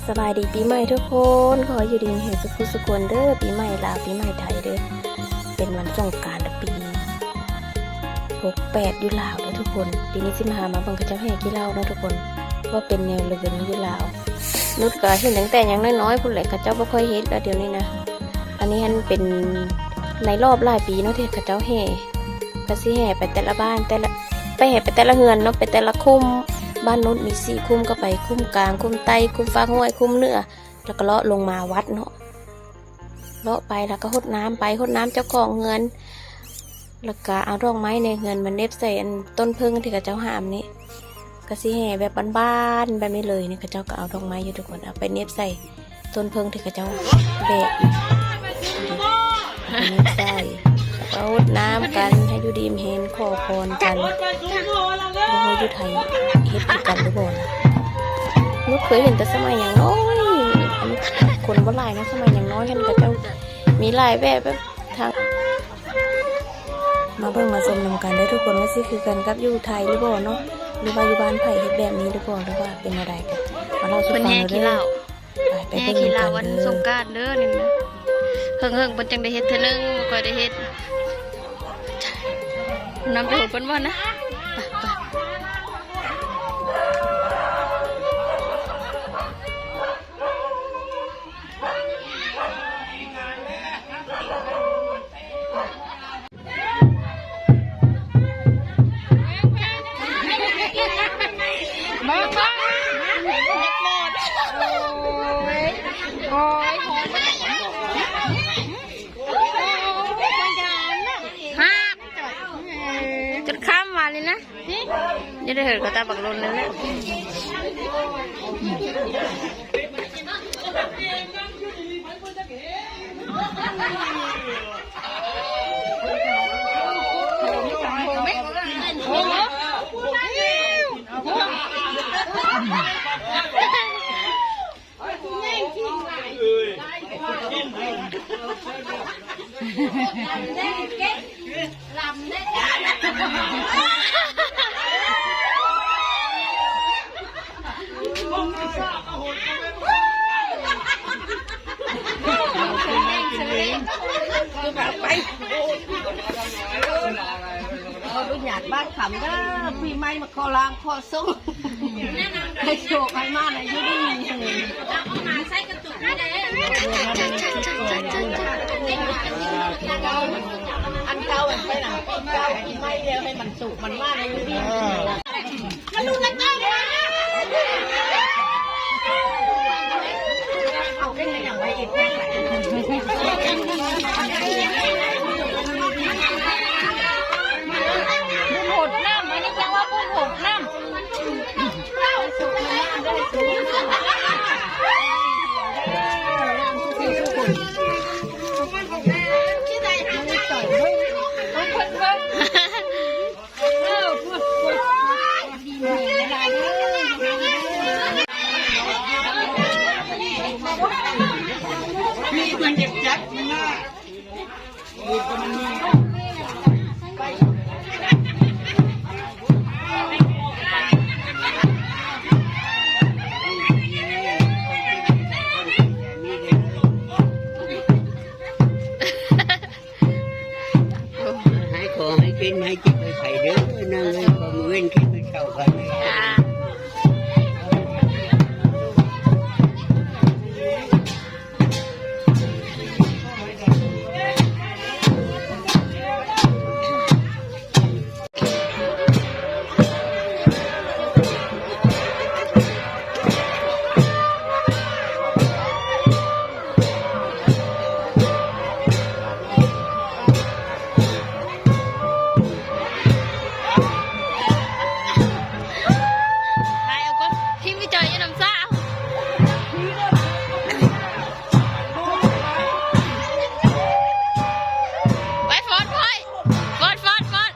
ສະບາຍດີປີໃໝ່ທຸກຄົນ, ຂໍໃຫ້ຢູ່ດີມີແຮງສຸຂູສຸຄົນເດີ. ປີໃໝ່ລາວ ປີໃໝ່ໄທເດີ, ເປັນວັນສົງການປີຫົກແປດຢູ່ລາວເດີທຸກຄົນ. ປີນີ້ຊິມາຫາມາເບິ່ງເຂົາເຈົ້າແຫ່ຂີ້ເຫຼົ້າເນາະທຸກຄົນ ວ່າເປັນແນວເລີເນາະຢູ່ລາວ. ນຸດກໍເຫັນຕັ້ງແຕ່ຍັງນ້ອຍໆພຸ້ນແຫຼະ, ເຂົາເຈົ້າບໍ່ຄ່ອຍເຮັດແລ້ວດຽວນີ້ນະ. ອັນນີ້ຫັ້ນເປັນໃນລອບຫຼາຍປີເນາະທີ່ເຂົາເຈົ້າແຫ່ ກໍຊິແຫ່ໄປແຕ່ລະບ້ານ ແຕ່ລະ ໄປແຫ່ໄປແຕ່ລະເຮືອນເນາະ ໄປແຕ່ລະຄຸ້ມ. ບ້ານນຸດມີສີ່ຄຸ້ມ ກໍໄປຄຸ້ມກາງ ຄຸ້ມໃຕ້ ຄຸ້ມຟາກຫ້ວຍ ຄຸ້ມເໜືອ ແລ້ວກໍເລາະລົງມາວັດເນາະ. ເລາະໄປແລ້ວກໍຫົດນ້ຳໄປ ຫົດນ້ຳເຈົ້າຂອງເຮືອນ ແລ້ວກໍເອົາດອກໄມ້ໃນເຮືອນມາເໜັບໃສ່ອັນຕົ້ນເຜິ້ງທີ່ເຂົາເຈົ້າຫ້າມນີ້. ກໍຊິແຫ່ແບບບ້ານໆແບບນີ້ເລີຍນີ້. ເຂົາເຈົ້າກໍເອົາດອກໄມ້ຢູ່ທຸກຄົນ ເອົາໄປເໜັບໃສ່ຕົ້ນເຜິ້ງທີ່ເຂົາເຈົ້າແບກຢູ່ ເອົາໄປເໜັບໃສ່ ກໍຫົດນ້ຳກັນ ໃຫ້ຢູ່ດີມີແຮງ ຂໍພອນກັນ. ບໍ່ຮູ້ຢູ່ໄທເຮັດຄືກັນຫຼືບໍ່ນະ? ນຸດເຄີຍເຫັນແຕ່ສະໄໝຍັງນ້ອຍ ອັນນີ້ຄົນບໍ່ຫຼາຍເນາະ ສະໄໝຍັງນ້ອຍຫັ້ນ ເຂົາເຈົ້າມີຫຼາຍແບບ ແບບທາງ ມາເບິ່ງມາຊົມນຳກັນເດີທຸກຄົນ ວ່າຊິຄືກັນກັບຢູ່ໄທຫຼືບໍ່ເນາະ ຫຼືວ່າຢູ່ບ້ານໃຜເຮັດແບບນີ້ຫຼືບໍ່ ຫຼືວ່າເປັນແນວໃດ ກໍມາເລົ່າສູ່ຟັງເດີ. ໄປ ໄປເບິ່ງນຳກັນເດີ. ແຫ່ຂີ້ເຫຼົ້າວັນສົງການເດີນີ້ນະ. ເຫິງໆເພິ່ນຈັ່ງໄດ້ເຮັດເທື່ອໜຶ່ງ ບໍ່ຄ່ອຍໄດ້ເຮັດ. ນຳໄປຫົດເພິ່ນບໍ່ນະ? ໄປ ໄປ. ຈົນຄ່ຳມານີ້ນະ. ຈະໄດ້ເຫັນເຂົາຕາບັກດົນນັ້ນແຫຼະ. ຂໍອະນຸຍາດບ້ານຄຳເດີ ປີໃໝ່ມາຂໍລ້າງຂໍສົງ ໃຫ້ໂຊກໃຫ້ໝານ ໃຫ້ຢູ່ດີມີແຮງ. ອັນເກົ່າອັນໄປນະ ເກົ່າປີໃໝ່ແລ້ວ ໃຫ້ມັນສຸກມັນມາໃນຢູ່ດີມີແຮງ. ບຸນຫົດນ້ຳ ອັນນີ້ຈັ່ງວ່າບຸນຫົດນ້ຳ. ໃຫ້ຂໍໃຫ້ເປັນໃຫ້ຈິດໃຫ້ໄພເດີ ນາງເອີຍ ຂໍມື້ເວັນຄືມື້ເຊົ້າກັນ. ຖ່າຍເອົາກ່ອນ ທີມວິຈອຍຢູ່ນຳສາວ ໄປ ຟອດ ໄປ ຟອດ ຟອດ ຟອດ.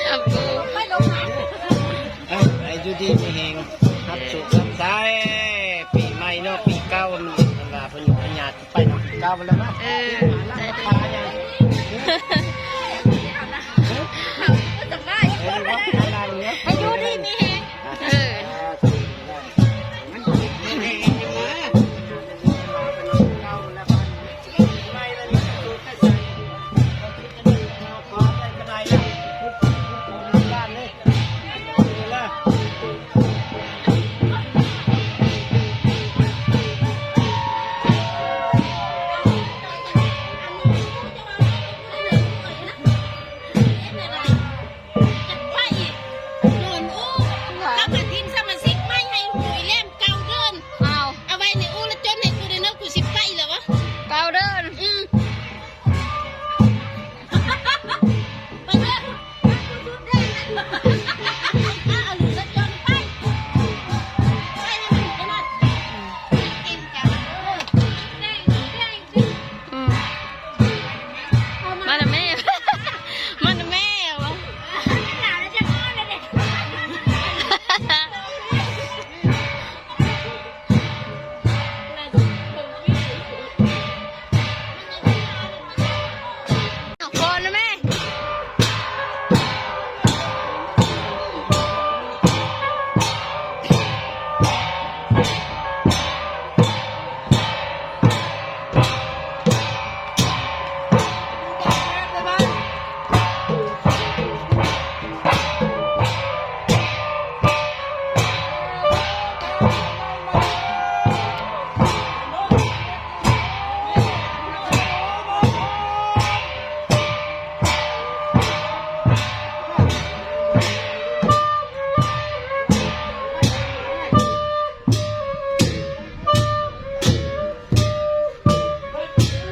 ເອົາ ໃຫ້ຢູ່ດີມີແຮງ ຮັບໂຊກຮັບໄຊ ປີໃໝ່ເນາະ ປີເກົ່າ ມີບັນດາເພິ່ນຢູ່ພະຍາດ ໄປນຳ ເຈົ້າໄປແລ້ວນະ ເອີ ໃສ່ເດີ ໃຫ້ຢູ່ດີມີແຮງ ເອີ. ໄປອີກ ໂດນອູ້ ເຂົາກະຖິ້ມສະມາຊິກໃໝ່ໃຫ້ກູອີແຫຼມເກົ້າເດືອນ. ອ້າວ ເອົາໄວ້ໃນອູ້ລະຈົນໃຫ້ກູເດີເນາະ ກູຊິໄປແລ້ວວະ ເກົ້າເດືອນ. ອືມ ໄປເດີ ເອົາລູກລະຈົນໄປ ໄປໃຫ້ມັນ ໃຫ້ມັນເຕັມໃຈ ເອີ ແດງ ແດງ. ອືມ ມານຳແມ່ ມານຳແມ່ຫວາ ໜາວແລ້ວຈະນອນແລ້ວເດ້. ຂໍນຳແມ່.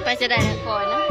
ໄປຈະໄດ້ນະ ຂໍນະ.